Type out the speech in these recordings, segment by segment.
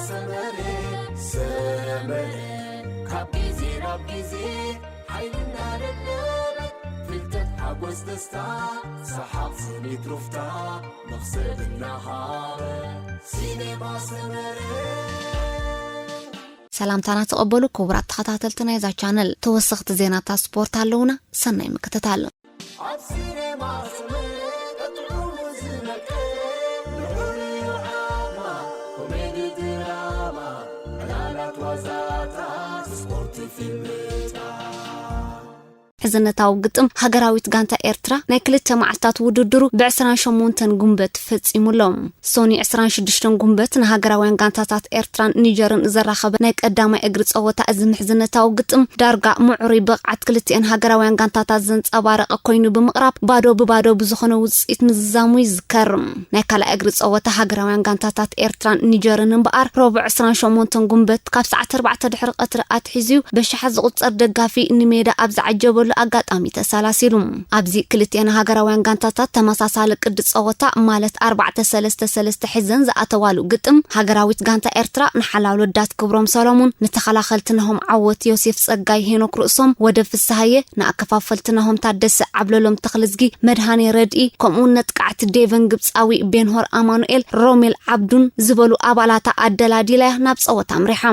ሰመረ ሰመረ ካብ ግዜ ናብ ግዜ ሓይልና ደለበ ፍልጠት ሓጎስ ደስታ ሰሓቕ ስኒት ሩፍታ መኽሰብ እናሃበ ሲኔማ ሰመረ ሰላምታና ተቐበሉ ክቡራት ተኸታተልቲ ናይዛ ቻነል። ተወሰኽቲ ዜናታት ስፖርት ኣለውና። ሰናይ ምክትታል። ኣብ ሲኔማ ሰመረ ጥዑሙ ዝነቀ ልዑል እዩ ዓማ ኮሜዲ ድራማ ዕላላት ዋዛታት ስፖርት ፊልምታት ሕዝነታዊ ግጥም ሃገራዊት ጋንታ ኤርትራ ናይ ክልተ መዓልታት ውድድሩ ብ ዕስራን ሸሞንተን ጉንበት ፈጺሙ ኣሎ። ሶኒ ዕስራን ሽዱሽተን ጉንበት ንሃገራውያን ጋንታታት ኤርትራን ኒጀርን ዘራኸበ ናይ ቀዳማይ እግሪ ጸወታ እዚ ምሕዝነታዊ ግጥም ዳርጋ ምዕሩይ ብቕዓት ክልቲኤን ሃገራውያን ጋንታታት ዘንጸባረቐ ኮይኑ ብምቕራብ ባዶ ብባዶ ብዝኾነ ውጽኢት ምዝዛሙ ይዝከር። ናይ ካልኣይ እግሪ ጸወታ ሃገራውያን ጋንታታት ኤርትራን ኒጀርን እምበኣር ረቡዕ ዕስራን ሸሞንተን ጉንበት ካብ ሰዓት ኣርባዕተ ድሕሪ ቀትሪ ኣትሒዙ በሽሓት ዝቑጸር ደጋፊ ንሜዳ ኣብ ዝዓጀበሉ ኣጋጣሚ ተሳላሲሉ። ኣብዚ ክልቲኤን ሃገራውያን ጋንታታት ተመሳሳሊ ቅዲ ጸወታ ማለት ኣርባዕተ ሰለስተ ሰለስተ ሒዘን ዝኣተዋሉ ግጥም ሃገራዊት ጋንታ ኤርትራ ንሓላል ወዳት ክብሮም ሰሎሙን ንተኸላኸልቲ ናሆም ዓወት ዮሴፍ ጸጋይ ሄኖክ ርእሶም ወደብ ፍስሃየ ንኣከፋፈልቲ ናሆም ታደሰ ዓብለሎም ተኽልዝጊ መድሃኔ ረድኢ ከምኡውን ነጥቃዕቲ ዴቨን ግብጻዊ ቤንሆር ኣማኑኤል ሮሜል ዓብዱን ዝበሉ ኣባላታ ኣደላዲላያ ናብ ጸወታ ኣምሪሓ።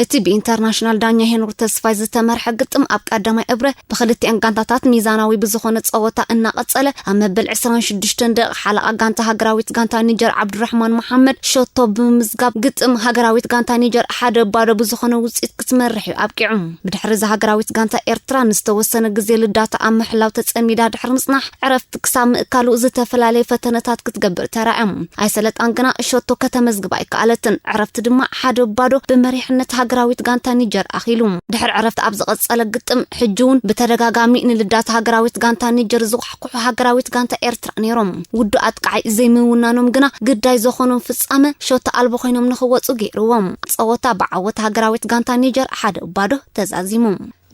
እቲ ብኢንተርናሽናል ዳኛ ሄኖክ ተስፋይ ዝተመርሐ ግጥም ኣብ ቀዳማይ እብረ ብክልቲኣን ጋንታታት ሚዛናዊ ብዝኾነ ጸወታ እናቐጸለ ኣብ መበል ዕስራን ሽዱሽተን ደቂቕ ሓለቓ ጋንታ ሃገራዊት ጋንታ ኒጀር ዓብዱራሕማን መሓመድ ሸቶ ብምምዝጋብ ግጥም ሃገራዊት ጋንታ ኒጀር ሓደ ባዶ ብዝኾነ ውጽኢት ክትመርሕ እዩ ኣብቂዑ። ብድሕሪ እዚ ሃገራዊት ጋንታ ኤርትራ ንዝተወሰነ ግዜ ልዳታ ኣብ ምሕላው ተጸሚዳ ድሕሪ ምጽናሕ ዕረፍቲ ክሳብ ምእካሉ ዝተፈላለየ ፈተነታት ክትገብር ተራእያ። ኣይሰለጣን ግና ሸቶ ከተመዝግብ ኣይከኣለትን። ዕረፍቲ ድማ ሓደ ባዶ ብመሪሕነት ሃገራዊት ጋንታ ኒጀር ኣኺሉ። ድሕሪ ዕረፍቲ ኣብ ዝቐጸለ ግጥም ሕጂ እውን ብተደጋጋሚ ንልዳት ሃገራዊት ጋንታ ኒጀር ዝኳሕኩሑ ሃገራዊት ጋንታ ኤርትራ ነይሮም። ውዱ ኣጥቃዓይ ዘይምውናኖም ግና ግዳይ ዝኾኖም ፍጻመ ሸቶ ኣልቦ ኮይኖም ንኽወጹ ገይርዎም። ጸወታ ብዓወት ሃገራዊት ጋንታ ኒጀር ሓደ ባዶ ተዛዚሙ።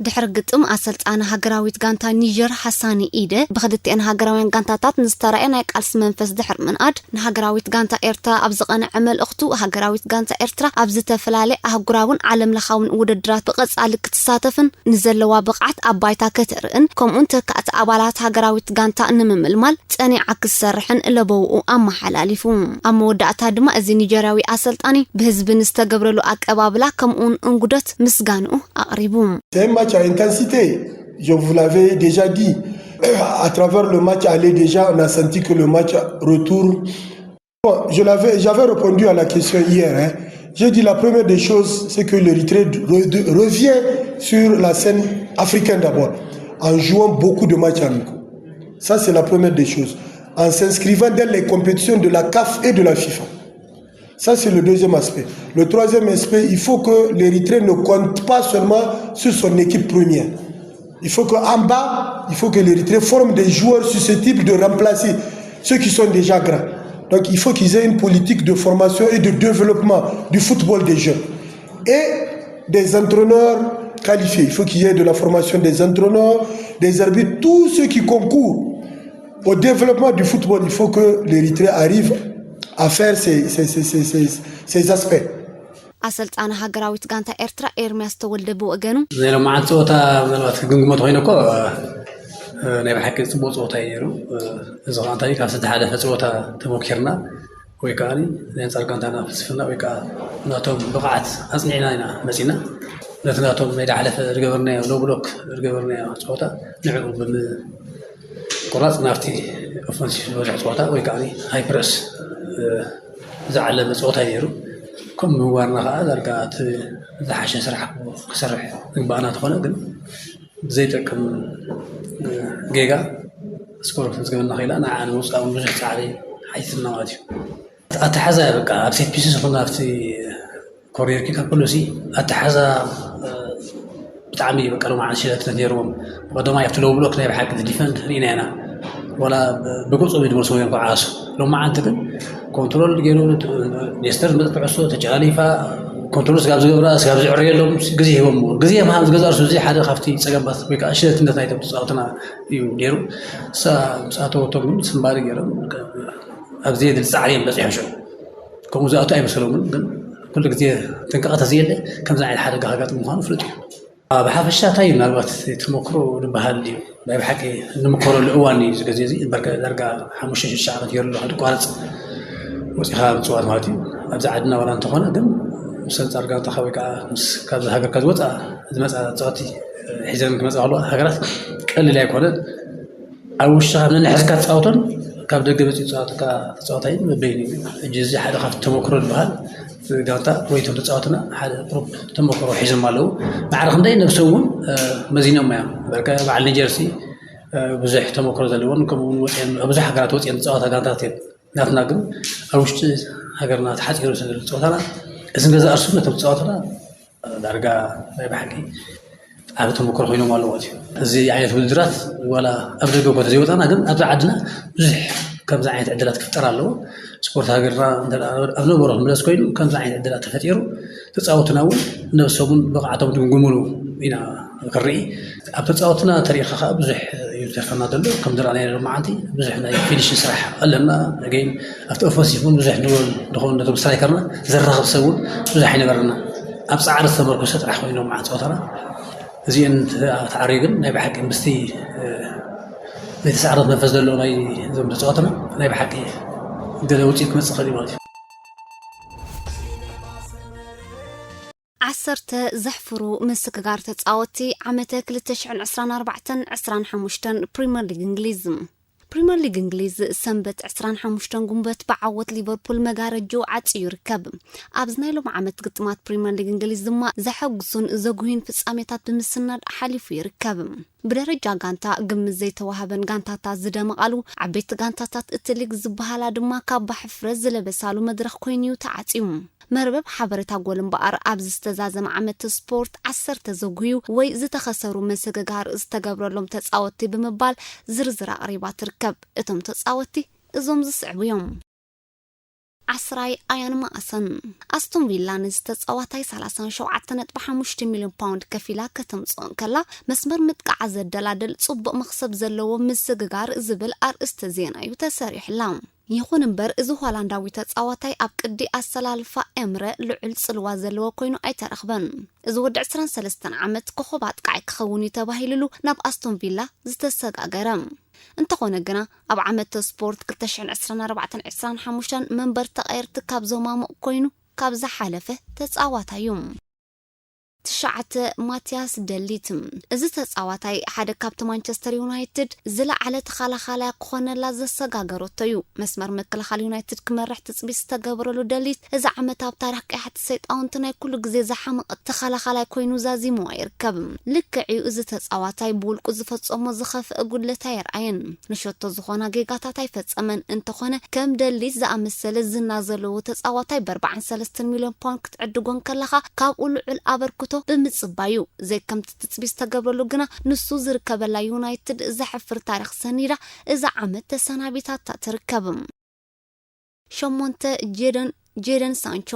ድሕሪ ግጥም ኣሰልጣኒ ሃገራዊት ጋንታ ኒጀር ሓሳኒ ኢደ ብክልቲኤን ሃገራውያን ጋንታታት ንዝተራእየ ናይ ቃልሲ መንፈስ ድሕሪ ምንኣድ ንሃገራዊት ጋንታ ኤርትራ ኣብ ዝቐንዐ መልእኽቱ ሃገራዊት ጋንታ ኤርትራ ኣብ ዝተፈላለየ ኣህጉራውን ዓለም ለኻውን ውድድራት ብቐጻሊ ክትሳተፍን ንዘለዋ ብቕዓት ኣብ ባይታ ከተርእን ከምኡን ተካእቲ ኣባላት ሃገራዊት ጋንታ ንምምልማል ጸኒዓ ክትሰርሕን ለበውኡ ኣመሓላሊፉ። ኣብ መወዳእታ ድማ እዚ ኒጀርያዊ ኣሰልጣኒ ብህዝቢ ንዝተገብረሉ ኣቀባብላ ከምኡውን እንጉደት ምስጋንኡ ኣቕሪቡ። C'est un match à intensité. Je vous l'avais déjà dit. À travers le match aller déjà, on a senti que le match retour. Bon, je l'avais, j'avais répondu à la question hier. Hein. J'ai dit la première des choses, c'est que l'Érythrée re- revient sur la scène africaine d'abord, en jouant beaucoup de matchs amicaux. Ça, c'est la première des choses. En s'inscrivant dans les compétitions de la CAF et de la FIFA. Ça, c'est le deuxième aspect. Le troisième aspect, il faut que l'Érythrée ne compte pas seulement sur son équipe première. Il faut qu'en bas, il faut que l'Érythrée forme des joueurs susceptibles de remplacer ceux qui sont déjà grands. Donc, il faut qu'ils aient une politique de formation et de développement du football des jeunes. Et des entraîneurs qualifiés. Il faut qu'il y ait de la formation des entraîneurs, des arbitres, tous ceux qui concourent au développement du football. Il faut que l'Érythrée arrive à faire ces, ces, ces, ces, ces, ces aspects. ኣሰልጣኒ ሃገራዊት ጋንታ ኤርትራ ኤርሚያስ ተወልደ ብወገኑ ናይ ሎማዓንቲ ፀወታ ምናልባት ክግምግሞ ተኮይነ እኮ ናይ ብሓቂ ፅቡቅ ፀወታ እዩ ነይሩ። እዚ ከዓ እንታይ ካብ ዝተሓለፈ ፀወታ ተሞኪርና ወይ ከዓ ናይ ኣንፃር ጋንታና ፍልስፍና ወይ ከዓ ናቶም ብቕዓት ኣፅኒዕና ኢና መፂና። ነቲ ናቶም ናይ ዳሓለፈ ዝገበርናዮ ሎ ብሎክ ዝገበርናዮ ፀወታ ንዕኡ ብምቁራፅ ናብቲ ኦፈንሲቭ ዝበዝሕ ፀወታ ወይ ከዓ ሃይ ፕረስ ዝዓለመ ፀወታ እዩ ነይሩ። ከም ምንባርና ከዓ ዳርጋ እቲ ዝሓሸ ስራሕ ክሰርሕ ዝግባኣና ተኾነ ግን ብዘይጠቅም ጌጋ ስኮር ክትዝግበና ክኢላ ንዓ ንምውፃእ እውን ብዙሕ ፃዕሪ ሓቲትና ማለት እዩ። ኣተሓዛ በቃ ኣብ ሴት ፒስስ ይኹን ኣብቲ ኮሪር ኪክ ኣብ ኩሉ ሲ ኣተሓዛ ብጣዕሚ በቃ ሎማዓንቲ ሽለትነት ነይርዎም። ብቀዳማይ ኣብቲ ሎው ብሎክ ናይ ብሓቂ ዲፈንድ ርኢና ኢና። ዋላ ብግልፁ ዝመልስዎ እዮም ክዓሱ። ሎማዓንቲ ግን ኮንትሮል ገይሩ ሌስተር ዝመፀት ኩዕሶ ተጨላሊፋ ኮንትሮል ስጋብ ዝገብራ ስጋብ ዝዕረየሎም ግዜ ሂቦምዎ። ግዜ ምሃብ ዝገዛ ርሱ እዚ ሓደ ካብቲ ፀገማት ወይ ከዓ ሽለትነት ናይቶም ተፃወትና እዩ ነይሩ። ንሳ ምስ ኣተወቶም ግን ስምባሪ ገይሮም ኣብ ዘየድሊ ፃዕሪ እዮም በፂሖም ሽዑ። ከምኡ ዝኣቱ ኣይመሰሎምን ግን ኩሉ ግዜ ጥንቃቐ ተዘየለ ከምዚ ዓይነት ሓደጋ ከጋጥም ምዃኑ ፍሉጥ እዩ። ብሓፈሻ እንታይ እዩ ምናልባት ተመክሮ ዝበሃል ድዩ? ናይ ብሓቂ እንምከረሉ እዋን እዩ እዚ ግዜ እዚ። እምበር ዳርጋ ሓሙሽተ ሽዱሽተ ዓመት ገይሩ ኣሎ፣ ክቋረፅ ወፂኻ ምፅዋት ማለት እዩ። ኣብዚ ዓድና ዋላ እንተኾነ ግን ምስ ኣንፃር ጋንታኻ ወይ ከዓ ምስ ካብዚ ሃገርካ ዝወፃ ዝመፃ ተፃወቲ ሒዘን ክመፃ ከለዋ ሃገራት ቀሊል ኣይኮነን። ኣብ ውሽጥኻ ነንሕዝካ ትፃወቶን ካብ ደገ መፂኡ ዝፃወተካ ተፃዋታይ በበይኑ እዩ። ሕጂ እዚ ሓደ ካብቲ ተመክሮ ዝበሃል ጋንታ ወይ እቶም ተፃወትና ሓደ ቁሩብ ተመክሮ ሒዞም ኣለዉ። ማዕረ ክንደይ ነብሶም እውን መዚኖም እዮም። በርከ በዓል ኒጀርሲ ብዙሕ ተመክሮ ዘለዎን ከምኡ እውን ወፅየን ኣብ ብዙሕ ሃገራት ወፅየን ዝፃወታ ጋንታት እየን። ናትና ግን ኣብ ውሽጢ ሃገርና ተሓፂሩ ስለ ዘሎ ፀወታና እዚ ገዛ ኣርሱ ነቶም ተፃወትና ዳርጋ ናይ ብሓቂ ዓቢ ተመክሮ ኮይኖም ኣለዎ ማለት እዩ። እዚ ዓይነት ውድድራት ዋላ ኣብ ደገ እኳ ተዘይወፃና ግን ኣብዛ ዓድና ብዙሕ ከምዚ ዓይነት ዕድላት ክፍጠር ኣለዎ። ስፖርት ሃገርና እንተ ደኣ ኣብ ነበሮ ክምለስ ኮይኑ ከምዚ ዓይነት ዕድላት ተፈጢሩ ተፃወትና እውን ነብሶምን ብቕዓቶም ድግምግምሉ ኢና ክንርኢ። ኣብ ተፃወትና ተሪኢኻ ከዓ ብዙሕ እዩ ዝተርፈና ዘሎ። ከም ዝረኣናዮ ሎማዓንቲ ብዙሕ ናይ ፊኒሽን ስራሕ ኣለና። ግን ኣብቲ ኦፈንሲቭ እውን ብዙሕ ንብል ንኸውን ነቶም ስትራይከርና ዘራኽብ ሰብ እውን ብዙሕ ኣይነበረና። ኣብ ፃዕሪ ዝተመርኮሰ ጥራሕ ኮይኑ ሎማዓንቲ ፀወታና እዚአን ተዓርዩ ግን ናይ ብሓቂ ምስቲ ዘይተሳዕረት መንፈስ ዘለዎ ናይ እዞም ተፃወትና ናይ ብሓቂ ገለ ውፅኢት ክመፅእ ክእል እዩ ማለት እዩ። ዓሰርተ ዘሕፍሩ ምስግጋር ተፃወቲ ዓመተ ክልተ ሽሕን ዕስራን ኣርባዕተን ዕስራን ሓሙሽተን ፕሪምየር ሊግ እንግሊዝ። ፕሪምየር ሊግ እንግሊዝ ሰንበት ዕስራን ሓሙሽተን ጉንበት ብዓወት ሊቨርፑል መጋረጅኡ ዓፅዩ ይርከብ። ኣብዚ ናይ ሎሚ ዓመት ግጥማት ፕሪምየር ሊግ እንግሊዝ ድማ ዘሐጉሱን ዘጉህዩን ፍጻሜታት ብምስናድ ሓሊፉ ይርከብ። ብደረጃ ጋንታ ግምት ዘይተዋሃበን ጋንታታት ዝደመቓሉ ዓበይቲ ጋንታታት እቲ ሊግ ዝበሃላ ድማ ካባ ሕፍረት ዝለበሳሉ መድረኽ ኮይኑዩ ተዓፅዩ። መርበብ ሓበሬታ ጎል እምበኣር ኣብዚ ዝተዛዘመ ዓመት ስፖርት ዓሰርተ ዘጉህዩ ወይ ዝተኸሰሩ ምስግጋር ዝተገብረሎም ተፃወትቲ ብምባል ዝርዝር ኣቕሪባ ትርከብ። እቶም ተፃወትቲ እዞም ዝስዕቡ እዮም። ዓስራይ ኣያን ማእሰን። ኣስቶን ቪላ ነዚ ተፃዋታይ ሰላሳን ሸውዓተ ነጥቢ ሓሙሽተ ሚልዮን ፓውንድ ከፊላ ከተምፅኦ እንከላ መስመር ምጥቃዓ ዘደላድል ፅቡቕ መኽሰብ ዘለዎ ምስግጋር ዝብል ኣርእስተ ዜና እዩ ተሰሪሕላ። ይኹን እምበር እዚ ሆላንዳዊ ተፃዋታይ ኣብ ቅዲ ኣሰላልፋ ኤምረ ልዑል ፅልዋ ዘለዎ ኮይኑ ኣይተረኽበን። እዚ ወዲ ዕስራን ሰለስተን ዓመት ኮኸብ ኣጥቃዒ ክኸውን እዩ ተባሂሉሉ ናብ ኣስቶን ቪላ ዝተሰጋገረ እንተኾነ ግና ኣብ ዓመተ ስፖርት ክልተ ሽሕን ዕስራን ኣርባዕተን ዕስራን ሓሙሽተን መንበር ተቐየርቲ ካብ ዘማሙቕ ኮይኑ ካብ ዝሓለፈ ተፃዋታይ እዩ። ትሽዓተ ማቲያስ ደሊት። እዚ ተፃዋታይ ሓደ ካብቲ ማንቸስተር ዩናይትድ ዝለዓለ ተኸላኻላይ ክኾነላ ዘሰጋገረቶ እዩ። መስመር ምክልኻል ዩናይትድ ክመርሕ ትፅቢት ዝተገበረሉ ደሊት እዚ ዓመት ኣብ ታሪኽ ቀያሕቲ ሰይጣውንቲ ናይ ኩሉ ግዜ ዝሓመቐ ተኸላኻላይ ኮይኑ ዛዚምዋ ይርከብ። ልክዕ እዩ፣ እዚ ተፃዋታይ ብውልቁ ዝፈፀሞ ዝኸፍአ ጉድለት ኣየርኣየን። ንሸቶ ዝኾና ጌጋታት ኣይፈፀመን። እንተኾነ ከም ደሊት ዝኣመሰለ ዝና ዘለዎ ተፃዋታይ ብኣርባዓን ሰለስተን ሚልዮን ፓውንድ ክትዕድጎ እንከለኻ ካብኡ ልዑል ኣበርክቶ ብምፅባዩ ዘይከምቲ ትፅቢት ዝተገብረሉ ግና ንሱ ዝርከበላ ዩናይትድ ዘሕፍር ታሪኽ ሰኒዳ እዛ ዓመት ተሰናቢታታ ትርከብ። ሸሞንተ ጄደን ጄደን ሳንቾ።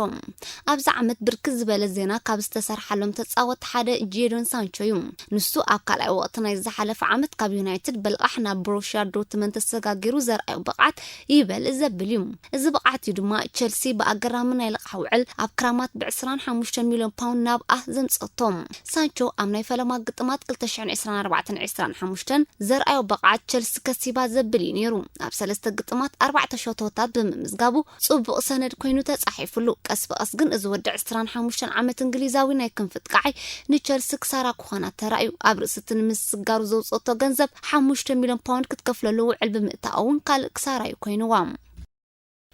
ኣብዚ ዓመት ብርክት ዝበለ ዜና ካብ ዝተሰርሓሎም ተፃወቲ ሓደ ጄደን ሳንቾ እዩ። ንሱ ኣብ ካልኣይ ወቕቲ ናይ ዝሓለፈ ዓመት ካብ ዩናይትድ በልቓሕ ናብ ብሮሽያ ዶርትመንድ ተሰጋጊሩ ዘርኣዮ ብቕዓት ይበል ዘብል እዩ። እዚ ብቕዓት እዩ ድማ ቸልሲ ብኣገራሚ ናይ ልቓሕ ውዕል ኣብ ክራማት ብ ዕስራን ሓሙሽተን ሚልዮን ፓውንድ ናብኣ ዘምፀቶም። ሳንቾ ኣብ ናይ ፈለማ ግጥማት ክልተ ሽሕን ዕስራን ኣርባዕተን ዕስራን ሓሙሽተን ዘርኣዮ ብቕዓት ቸልሲ ከሲባ ዘብል እዩ ነይሩ። ኣብ ሰለስተ ግጥማት ኣርባዕተ ሸቶታት ብምምዝጋቡ ፅቡቕ ሰነድ ኮይኑ ተፃሒፉሉ። ቀስ ብቐስ ግን እዚ ወዲ ዕስራን ሓሙሽተን ዓመት እንግሊዛዊ ናይ ክንፊ ጥቃዓይ ንቸልሲ ክሳራ ክኾና ተራእዩ። ኣብ ርእሲ እቲ ንምስግጋሩ ዘውፀቶ ገንዘብ ሓሙሽተ ሚልዮን ፓውንድ ክትከፍለሉ ውዕል ብምእታኣ እውን ካልእ ክሳራ እዩ ኮይንዋ።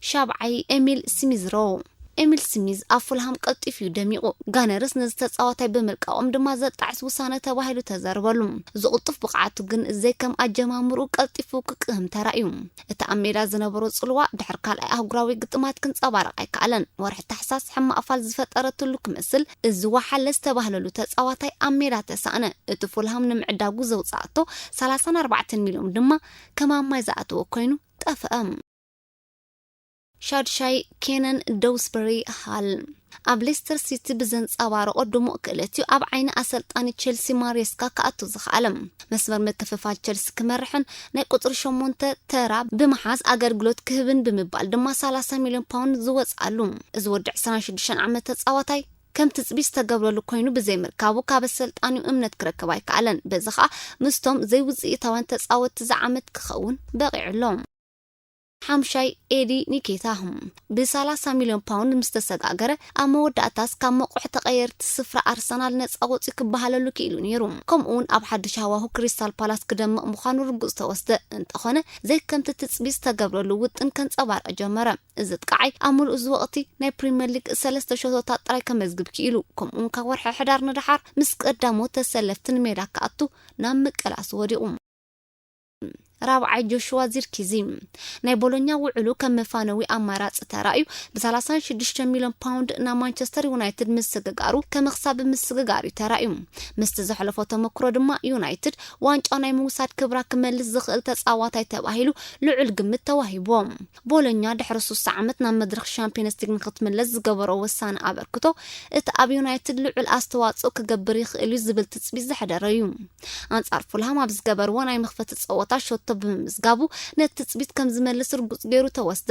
ሻብዓይ ኤሚል ስሚዝ ሮ። ኤሚል ስሚዝ ኣብ ፉልሃም ቀልጢፉ እዩ ደሚቑ። ጋነርስ ነዚ ተፃዋታይ ብምልቃቖም ድማ ዘጣዕስ ውሳነ ተባሂሉ ተዘርበሉ። እዚ ቅልጡፍ ብቕዓቱ ግን ዘይከም ኣጀማምርኡ ቀልጢፉ ክቅህም ተራእዩ። እቲ ኣብ ሜዳ ዝነበሮ ፅልዋ ድሕሪ ካልኣይ ኣህጉራዊ ግጥማት ክንፀባረቕ ኣይከኣለን። ወርሒ ታሕሳስ ሕማቕ ፋል ዝፈጠረትሉ ክመስል እዚ ወሓለ ዝተባህለሉ ተፃዋታይ ኣብ ሜዳ ተሳእነ። እቲ ፉልሃም ንምዕዳጉ ዘውፃኣቶ ሰላሳን ኣርባዕተን ሚልዮን ድማ ከማማይ ዝኣተወ ኮይኑ ጠፍአ። ሻድሻይ ኬነን ደውስበሪ ሃል ኣብ ሌስተር ሲቲ ብዘንጸባረቖ ድሙቕ ክእለት እዩ ኣብ ዓይኒ ኣሰልጣኒ ቸልሲ ማሬስካ ክኣቱ ዝኸኣለ። መስመር ምክፍፋል ቸልሲ ክመርሕን ናይ ቁጽሪ ሸሞንተ ተራ ብምሓዝ ኣገልግሎት ክህብን ብምባል ድማ ሰላሳ ሚልዮን ፓውንድ ዝወጽኣሉ። እዚ ወዲ ዕስራን ሽዱሽተን ዓመት ተጻዋታይ ከም ትጽቢት ዝተገብረሉ ኮይኑ ብዘይምርካቡ ካብ ኣሰልጣኒኡ እምነት ክረክብ ኣይከኣለን። በዚ ኸኣ ምስቶም ዘይውጽኢታውያን ተጻወትቲ ዝዓመት ክኸውን በቒዑ ኣሎ። ሓምሻይ ኤዲ ኒኬታ ብ ሰላሳ ሚልዮን ፓውንድ ምስ ተሰጋገረ ኣብ መወዳእታስ ካብ መቑሕ ተቐየርቲ ስፍራ ኣርሰናል ነጻ ወጺኡ ክበሃለሉ ክኢሉ ነይሩ። ከምኡ እውን ኣብ ሓድሽ ሃዋሁ ክሪስታል ፓላስ ክደምቕ ምዃኑ ርጉጽ ተወስደ። እንተኾነ ዘይከምቲ ትጽቢት ዝተገብረሉ ውጥን ከንጸባርቕ ጀመረ። እዚ ጥቃዓይ ኣብ ምሉእ እዚ ወቕቲ ናይ ፕሪምየር ሊግ ሰለስተ ሸቶታት ጥራይ ከመዝግብ ክኢሉ፣ ከምኡውን ካብ ወርሒ ሕዳር ንደሓር ምስ ቀዳሞት ተሰለፍቲ ንሜዳ ክኣቱ ናብ ምቅላስ ወዲቑ። ራብዓይ ጆሽዋ ዚርኪዚ ናይ ቦሎኛ ውዕሉ ከም መፋነዊ ኣማራጺ ተራእዩ ብ ሰላሳን ሽዱሽተ ሚልዮን ፓውንድ ናብ ማንቸስተር ዩናይትድ ምስግጋሩ ከመኽሳቢ ምስግጋር እዩ ተራእዩ። ምስቲ ዘሕለፎ ተመክሮ ድማ ዩናይትድ ዋንጫ ናይ ምውሳድ ክብራ ክመልስ ዝኽእል ተጻዋታይ ተባሂሉ ልዑል ግምት ተዋሂብዎ። ቦሎኛ ድሕሪ ሱሳ ዓመት ናብ መድረኽ ሻምፒዮንስ ሊግ ንክትምለስ ዝገበሮ ወሳኒ ኣበርክቶ እቲ ኣብ ዩናይትድ ልዑል ኣስተዋጽኦ ክገብር ይኽእል እዩ ዝብል ትጽቢት ዘሕደረ እዩ። ኣንጻር ፉልሃም ኣብ ዝገበርዎ ናይ መኽፈቲ ጸወታ ሸቶ ብምምዝጋቡ ነቲ ትጽቢት ከም ዝመልስ ርጉጽ ገይሩ ተወስደ።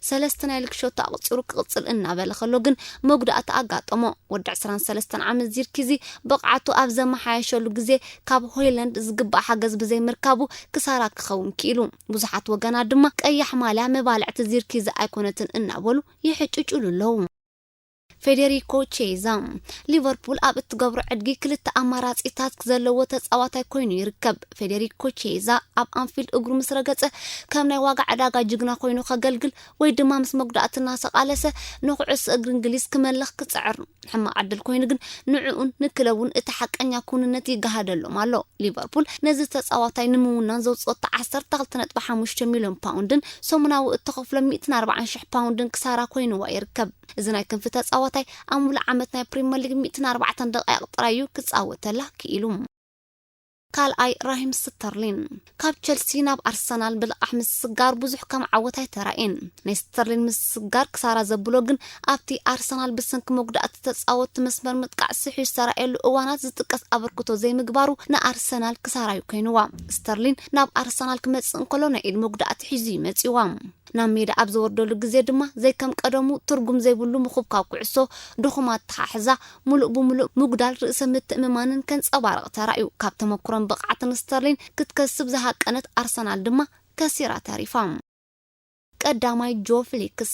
ሰለስተ ናይ ሊግ ሸቶ ኣቕጺሩ ክቕጽል እናበለ ከሎ ግን መጉዳእቲ ኣጋጠሞ። ወዲ ዕስራን ሰለስተን ዓመት ዚርኪዚ ብቕዓቱ ኣብ ዘመሓየሸሉ ግዜ ካብ ሆይላንድ ዝግባእ ሓገዝ ብዘይምርካቡ ክሳራ ክኸውን ክኢሉ። ብዙሓት ወገናት ድማ ቀያሕ ማልያ መባልዕቲ ዚርኪዚ ኣይኮነትን እናበሉ ይሕጭጭሉ ኣለዉ። ፌዴሪኮ ቼዛ። ሊቨርፑል ኣብ እትገብሮ ዕድጊ ክልተ ኣማራጺታት ዘለዎ ተጻዋታይ ኮይኑ ይርከብ። ፌዴሪኮ ቼዛ ኣብ ኣንፊልድ እግሩ ምስ ረገጸ ከም ናይ ዋጋ ዕዳጋ ጅግና ኮይኑ ከገልግል ወይ ድማ ምስ መጉዳእቲ እናተቓለሰ ንኩዕሶ እግሪ እንግሊዝ ክመልኽ ክጽዕር ሕማቕ ዕድል ኮይኑ ግን ንዕኡን ንክለቡን እቲ ሓቀኛ ክውንነት ይገሃደሎም ኣሎ። ሊቨርፑል ነዚ ተጻዋታይ ንምውናን ዘውጽኦ ዓሰርተ ክልተ ነጥቢ ሓሙሽተ ሚልዮን ፓውንድን ሰሙናዊ እተኸፍሎ ሚእትን ኣርባዓን ሽሕ ፓውንድን ክሳራ ኮይንዋ ይርከብ። እዚ ናይ ክንፊ ተጻዋታይ ኣብ ሙሉእ ዓመት ናይ ፕሪምየር ሊግ ሚእትን ኣርባዕተን ደቃይቕ ጥራይ እዩ ክጻወተላ ክኢሉ። ካልኣይ ራሂም ስተርሊን ካብ ቸልሲ ናብ ኣርሰናል ብልቓሕ ምስስጋር ብዙሕ ከም ዓወት ኣይተራእየን። ናይ ስተርሊን ምስስጋር ክሳራ ዘብሎ ግን ኣብቲ ኣርሰናል ብሰንኪ መጉዳእቲ ተጻወትቲ መስመር ምጥቃዕ ስሒሑ ዝተራእየሉ እዋናት ዝጥቀስ ኣበርክቶ ዘይምግባሩ ንኣርሰናል ክሳራ እዩ ኮይንዋ። ስተርሊን ናብ ኣርሰናል ክመጽእ እንከሎ ናይ ኢድ መጉዳእቲ ሒዙ እዩ መጺዋ። ናብ ሜዳ ኣብ ዘወርደሉ ግዜ ድማ ዘይከም ቀደሙ ትርጉም ዘይብሉ ምኹብካብ ኩዕሶ፣ ድኹም ኣተሓሕዛ፣ ሙሉእ ብሙሉእ ምጉዳል ርእሰ ምትእምማንን ከንጸባርቕ ተራእዩ። ካብ ተመኩሮን ብቕዓትን ስተርሊን ክትከስብ ዝሃቀነት ኣርሰናል ድማ ከሲራ ተሪፋ። ቀዳማይ ጆ ፌሊክስ።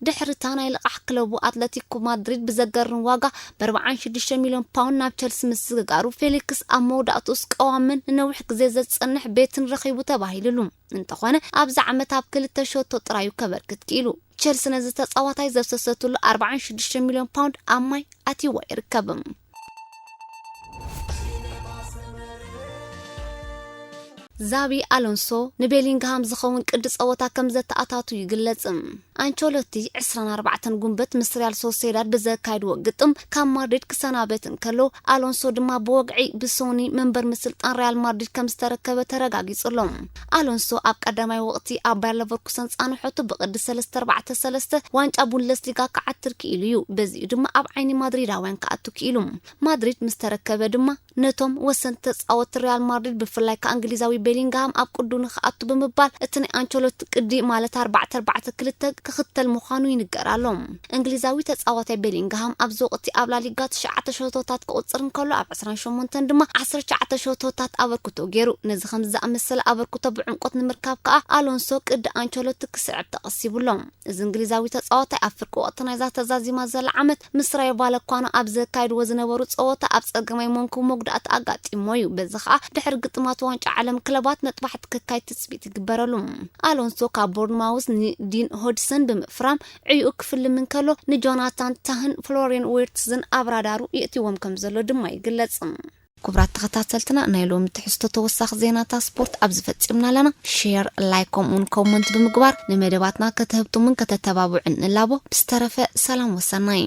ድሕሪ እታ ናይ ልቓሕ ክለቡ ኣትለቲኮ ማድሪድ ብዘገርም ዋጋ ብ ኣርባዓን ሽዱሽተ ሚልዮን ፓውንድ ናብ ቸልሲ ምስግጋሩ፣ ፌሊክስ ኣብ መወዳእትኡስ ቀዋምን ንነዊሕ ግዜ ዘጸንሕ ቤትን ረኺቡ ተባሂሉሉ። እንተኾነ ኣብዚ ዓመት ኣብ ክልተ ሸቶ ጥራዩ ከበርክት ክኢሉ። ቸልሲ ነዚ ተጻዋታይ ዘፍሰሰትሉ ኣርባዓን ሽዱሽተ ሚልዮን ፓውንድ ኣብ ማይ ኣትይዎ ይርከብ። ዛቢ ኣሎንሶ ንቤሊንግሃም ዝኸውን ቅዲ ጸወታ ከም ዘተኣታቱ ይግለጽ። ኣንቸሎቲ ዕስራን ኣርባዕተን ጉንበት ምስ ሪያል ሶሴዳድ ብዘካየድዎ ግጥም ካብ ማድሪድ ክሰናበት እንከሎ፣ ኣሎንሶ ድማ ብወግዒ ብሶኒ መንበር ምስልጣን ሪያል ማድሪድ ከም ዝተረከበ ተረጋጊጹ ኣሎ። ኣሎንሶ ኣብ ቀዳማይ ወቕቲ ኣብ ባየር ለቨርኩሰን ጻንሖቱ ብቅዲ ሰለስተ ኣርባዕተ ሰለስተ ዋንጫ ቡንደስሊጋ ክዓትር ክኢሉ እዩ። በዚኡ ድማ ኣብ ዓይኒ ማድሪዳውያን ክኣቱ ክኢሉ። ማድሪድ ምስ ተረከበ ድማ ነቶም ወሰንቲ ተጻወትቲ ሪያል ማድሪድ ብፍላይ ከኣ እንግሊዛዊ ቤሊንግሃም ኣብ ቅዱ ንክኣቱ ብምባል እቲ ናይ ኣንቸሎቲ ቅዲ ማለት ኣርባዕተ ኣርባዕተ ክልተ ክኽተል ምዃኑ ይንገር ኣሎ። እንግሊዛዊ ተጻዋታይ ቤሊንግሃም ኣብዚ ወቕቲ ኣብ ላሊጋ ትሽዓተ ሸቶታት ክቑጽር እንከሎ ኣብ ዕስራን ሸሞንተን ድማ ዓሰርተ ትሽዓተ ሸቶታት ኣበርክቶ ገይሩ። ነዚ ከምዚ ዝኣመሰለ ኣበርክቶ ብዕምቆት ንምርካብ ከኣ ኣሎንሶ ቅዲ ኣንቸሎቲ ክስዕብ ተቐሲቡ ኣሎ። እዚ እንግሊዛዊ ተጻዋታይ ኣብ ፍርቂ ወቕቲ ናይዛ ተዛዚማ ዘላ ዓመት ምስ ራዮ ቫለኳኖ ኣብ ዘካይድዎ ዝነበሩ ጸወታ ኣብ ጸገማይ መንኩብ መጉዳእቲ ኣጋጢሞ እዩ። በዚ ከኣ ድሕሪ ግጥማት ዋንጫ ዓለም ክለባት መጥባሕቲ ክካይድ ትጽቢት ይግበረሉ። ኣሎንሶ ካብ ቦርንማውስ ንዲን ሆድሰን ብምፍራም ዕዩኡ ክፍልም እንከሎ ንጆናታን ታህን ፍሎሪን ዊርትዝን ኣብ ራዳሩ የእትዎም ከም ዘሎ ድማ ይግለጽ። ክቡራት ተኸታተልትና፣ ናይ ሎሚ ትሕዝቶ ተወሳኺ ዜናታት ስፖርት ኣብዚ ፈጺምና ኣለና። ሼር፣ ላይክ ከምኡውን ኮመንት ብምግባር ንመደባትና ከተህብትሙን ከተተባብዑን ንላቦ። ብዝተረፈ ሰላም ወሰናይ።